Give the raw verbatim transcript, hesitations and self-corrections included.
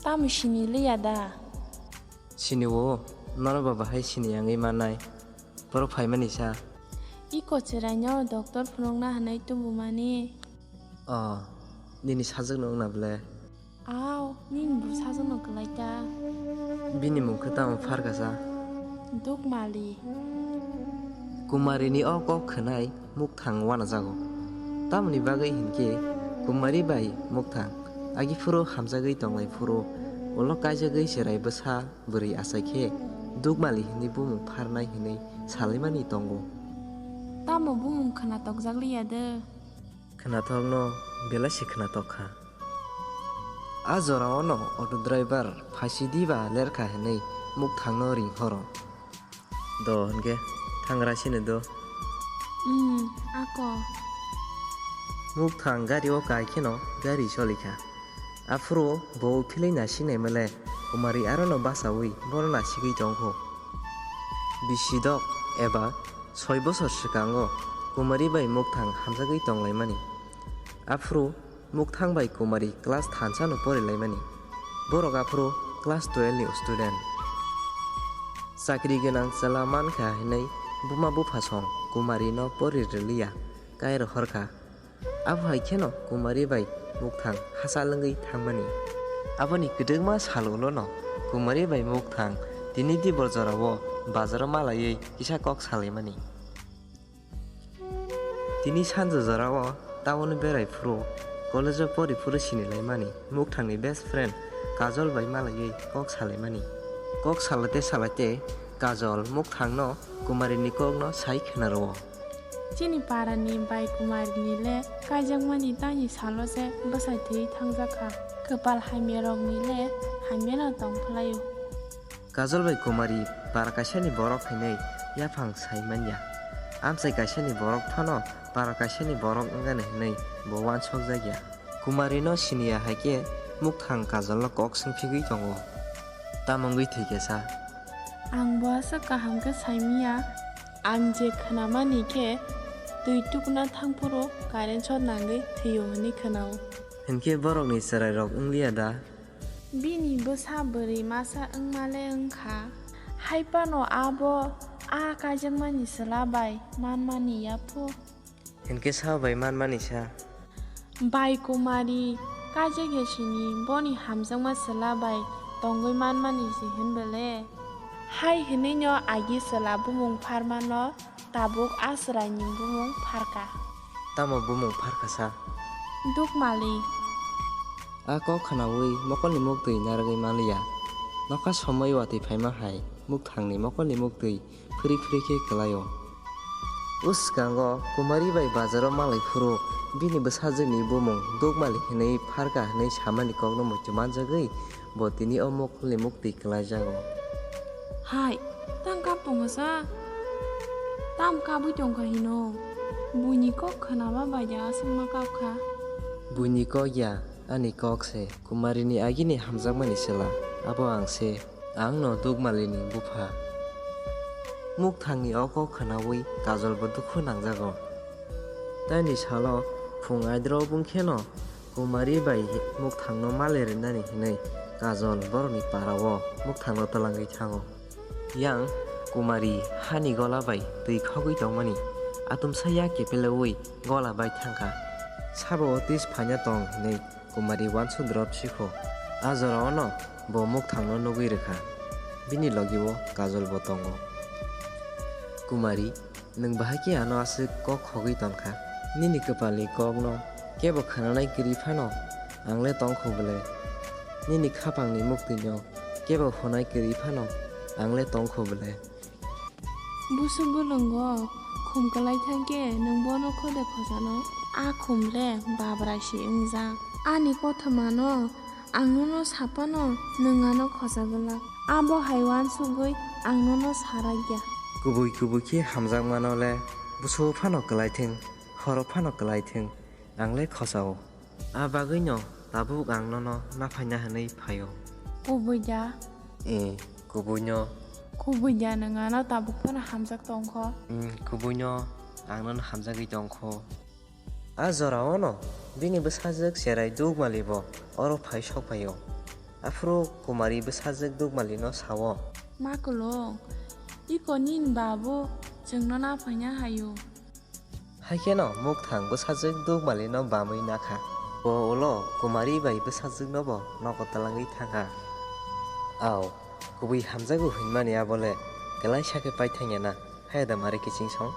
Tamo sini liya da? Sini o, nono ba bahai sini yangwi mannai. Borok phaimani sa. Iko chwraino doctor phunukna hwnwi tubumani. O, nini sajwkno wngna ble? Aw, nini bo sajwkno kwlai ta. Bini mung khe tamo pharkasa? Dukmali. Kumarini o kok khwnai Mukthang wanajago. Tamoni bagwi hinkhe Kumari bai Mukthang agi phuru hamjagwi tonglai phuru ulo kaijagwi chwrai bwsa bwrwi achaikhe Dukmali hwnwi bumung pharnai hwnwi salaimani tongo. Tamo bumung khwna tokjak liya de? Khwnathokno belai se khwnathok kha. A jorao no auto driver phaisi diba lerkha hwnwi Mukthangno ring horo. Do hwnkhe thangra sino do. Hmm, ako. Mukthang gari o kai kheno gari choli kha. Aphuru bo philwi nasinai male Kumari aro no bachaui bono nasigwi tongkho. Bisidok eba soi bosor swkango Kumari bai Mukthang hamjagwi tonglaimani. Aphuru Mukthang bai Kumari class thansa no porilaimani. Borok aphuru class twelve ni student. Chakri gwnang chwla mankha hinwi buma bupha song Kumari no pori rwliya, kai rohor kha. Abo hai kheno Kumari bai Mukthang hachal wngwi thangmani. Aboni kwdwkma sal ulo no Kumari bai Mukthang tini dibor jorao bazaro malaiwi kisa kok salaimani. Tini sanjo jorao town berai phuru, college o pori phuru sinilaimani, Mukthangni best friend Kajol bai malaiwi kok salaimani. Kok salaite salaite Kajol Mukthangno Kumarini kokno sai khna rwo. Chini parani bai Kumarini le kaijakmani tangni salo se bwsai thwi thangjak kha. Kwpal hamya rokni le hamya no tong phlaio. Kajol bai Kumari para kaisani borok hinwi yaphang sai manya. Amchai kaisani borok phano para kaisani borok wngani hinwi bo uansukjakya. Kumari no siniya hai khe Mukthang Kajol no kok swngphigwi tongo. Tamo wngwi thwi khe sa? Ang bo aswk kaham khe saimiya. Ang je khnamani khe twi tukna thangphuru current shot nangwi thwio hwnwi khnao. Hinkhe borokni chwrairok wngliya da? Bini bwsa bwrwi masa wngma le wngkha, hai phano abo a kaijakmani chwla bai manmani yaphu. Hinkhe sa bai manmani sa? Bai Kumari, kaijak ya sini boni hamjakma chwla bai tongwi manmani se hwn bele? Hai hwnwi no agi chwla bumung pharma no tabuk a chwraini bumung pharka. Tamo bumung pharka sa? Dukmali. A kok khnaui mokolni muktwi narwgwi manliya. Nokha somoi watwi phaima hai Mukthangni mokolni muktwi phwrwi phwrwi khe kwlaio. O swkango Kumari bai bazaro malai phuru bini bwsajwkni bumung Dukmali hwnwi pharka hwnwi samani kokno muitu manjagwi bo tini o mokolni muktwi kwlaijago. Hai, tang kap tongo sa? Tam kabui tongkha hino? Buini kok khnama bai da aswkma kap kha. Buini kok ya, ani kok se. Kumarini agini hamjakmani chwla, abo ang se. Ang no Dukmalini bupha. Mukthangni o kok khnaui Kajol bo dukhu nangjago. Taini salo phung aidro bung kheno Kumari bai Mukthangno male rinani hinwi Kajol borokni parao Mukthangno twlangwi thango. Yang Kumari hani gola bai twi khogwi tongmani atumsa ya kepeleui gola bai thangkha. Sabo otis phaina tong hinwi Kumari uansuk drop sikho. A jorao no bo Mukthangno nugwi rwkha. Bini logi o Kajol bo tongo. Kumari, nwng bahai khe ano aswk kok khogwi tongkha? Nini kwpalni kokno kebo khnanai kwrwi phano ang le tongkho bwle? Nini khapangni muktwino kebo hunai kwrwi phano ang le tongkho bwle? Busu bwlwngo khum kwlai thangkhe nwng bono khode khojano? A khum le babra si wngjak. Ani kothomano ang nono sapano nwng ano khoja glak. Abo hai uansugwi ang nono sarakya. Kubui kubui khe hamjakmano le busu phano kwlai thwng, horo phano kwlai thwng, ang le khojao. A bagwino tabuk ang nono naphaina hwnwi phaio. Kubui da? Eh, kubuino. Kubui da nwng ano tabuk phano hamjak tongkho? Hmm, kubuino ang nono hamjagwi tongkho. A jorao no bini bwsajwk cherai Dukmali bo oro phai sok phaio. Aphuru Kumari bwsajwk Dukmalino sao. Ma kwlwng, iko nini babo chwngno naphaina haio. Haikheno mukthang bwsajwk Dukmalino bamwi nakha. Bo ulo Kumari bai bwsajwknobo nogo twlangwi thangkha. Au, kubui hamjago hinmani abole kwlaisa khe paithangya na, hayada mare kiching song?